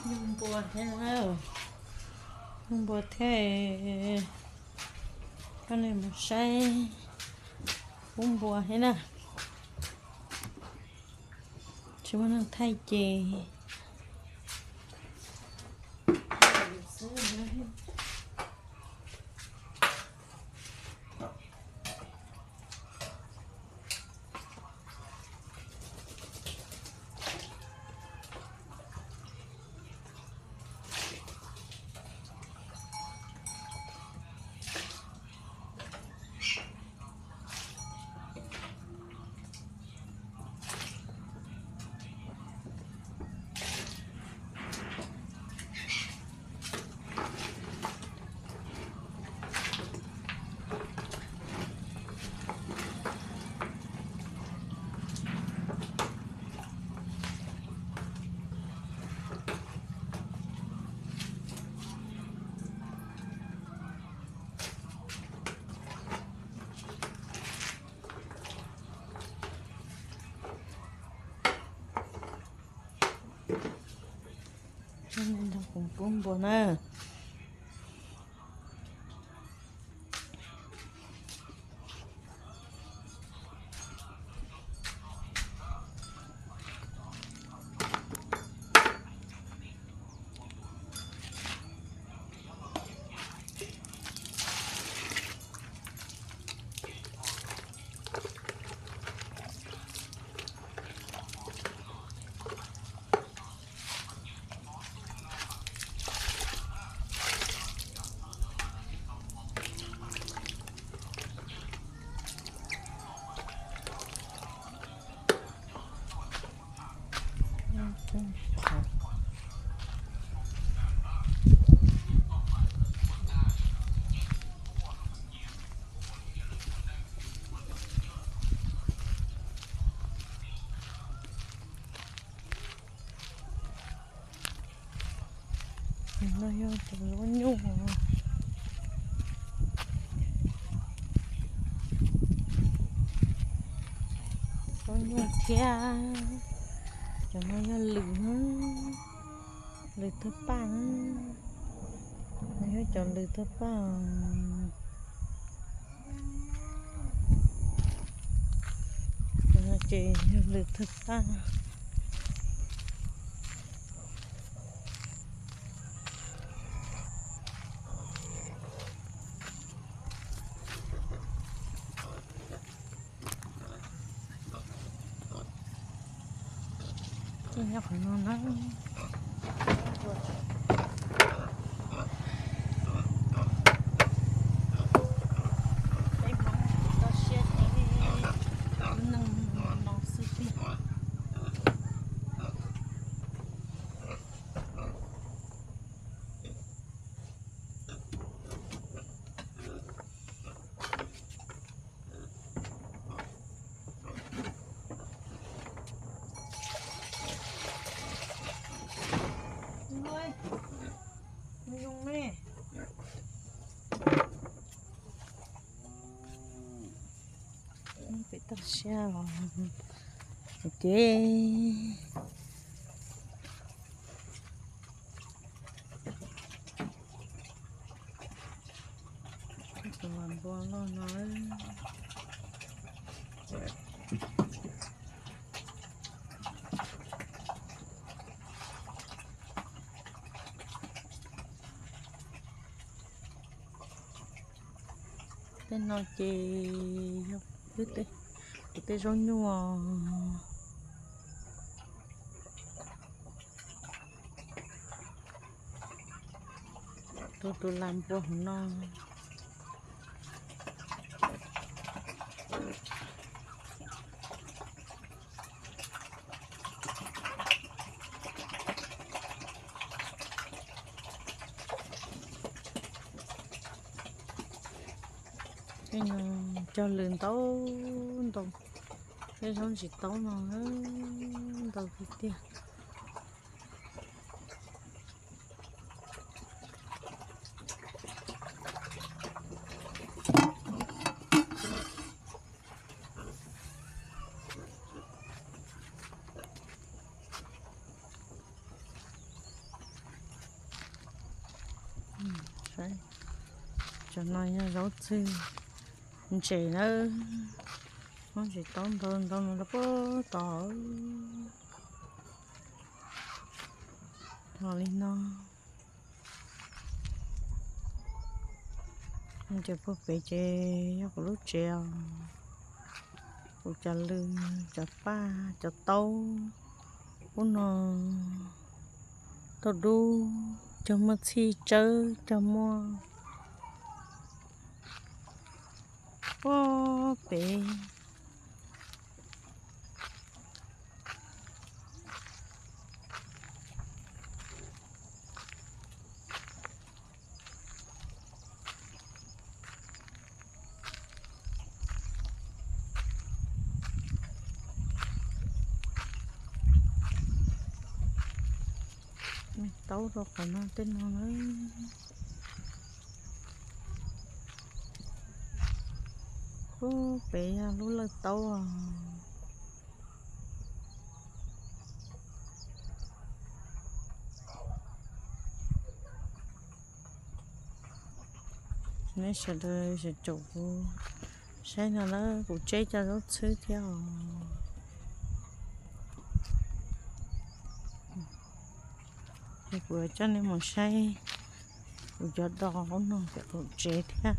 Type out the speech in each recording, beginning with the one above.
Nyuj npua thiab, nyuj npua thiab, coj nej mus saib pub npua thiab na. Tsis muaj neeg thaij ces Ntoo kuv pub npua na. Cov zaub nyuj, zaub nyuj thiab. Cov no yog lws, lws thawj paj. No yog cov lws thawj paj. Cov no ces yog lws thawj paj. Ces nyob qhov no na. Peb Hmoob txoj siab ces lub neej no xwb tiag. Peb toj siab os. Ok. Tus npua loj no. Tej no ces yog kuv tej zaub nyuj. Tus tus las npua hauv no. Tej no cog lws ntau ntau, tej zaub ntsis taub no ntau tiag tiag. Cov no yog zaub txhwb ntses nawb. Zaub ntsis taub ntau ntau no rau puag tod. Ho li no. Ces puag pem ces yog kuv lub tsev os. Kuv cov lws, cov paj, cov taub, ub no tau dub, cog muaj txhij tsawb, cog muaj puag pem. Taub rau qhov no tej no na. Puag pem yog lub lawj taub os. Neb sawv daws caum kuv saib no na, kuv tseb cov zaub txhwb thiab os. Ces kuv coj nej mus saib kuv cov dos ub no pem qaum tsev thiab.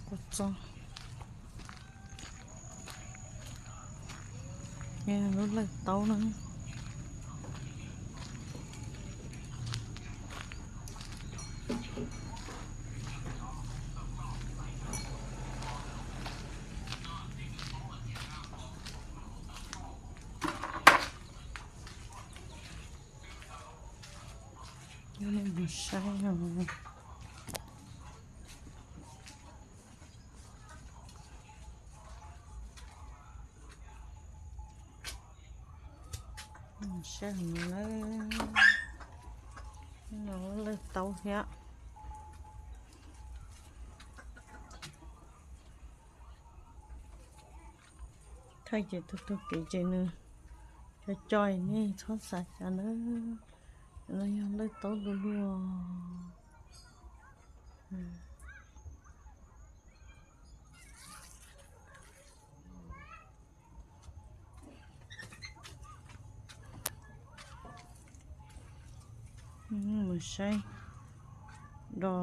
Kuv txo lub lawj taub na. Mus saib os. Mus Saib no, no lawj taub thiab. Thaij ces tug tug kev ces nws co co, nej txhob xav cas na. No yog lawj taub du lug. Mus saib do,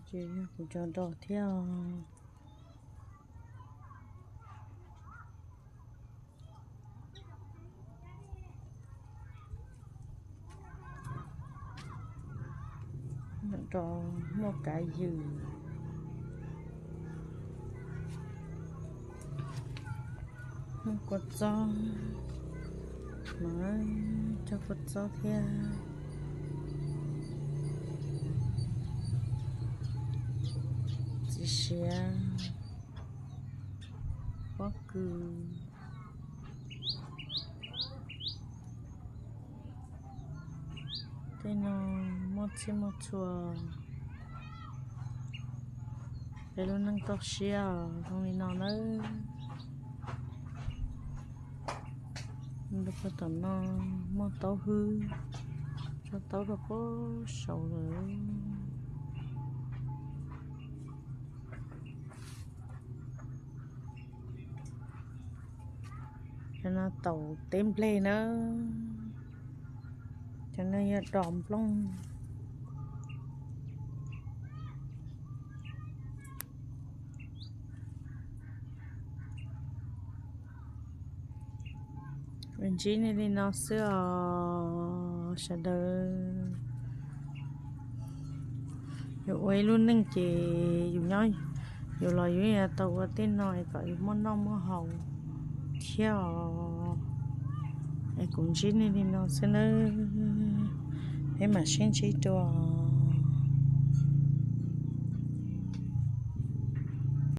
ces yog kuv cov do thiab. Do muaj kav ywm, muaj kua txob, no cog kua txob thiab. Txiv siav, pob kws. Tej no muaj txhij muaj txhua, peb lub neej toj siab zoo li no nawb. Rau puag tom no muaj taub hwb, tsob taub rau puag saud lawm. Cov no taum teb nplej na, cov no yog dos nplooj. Ntsib nej li no xwb os sawv daws. Yus ua ib lub neej ces yus nyob, yus los yus yuav tau ua tej no es kom yus muaj noj muaj haus thiab os. Es kuv ntsib nej li no xwb nawb, peb mam sib ntsib dua.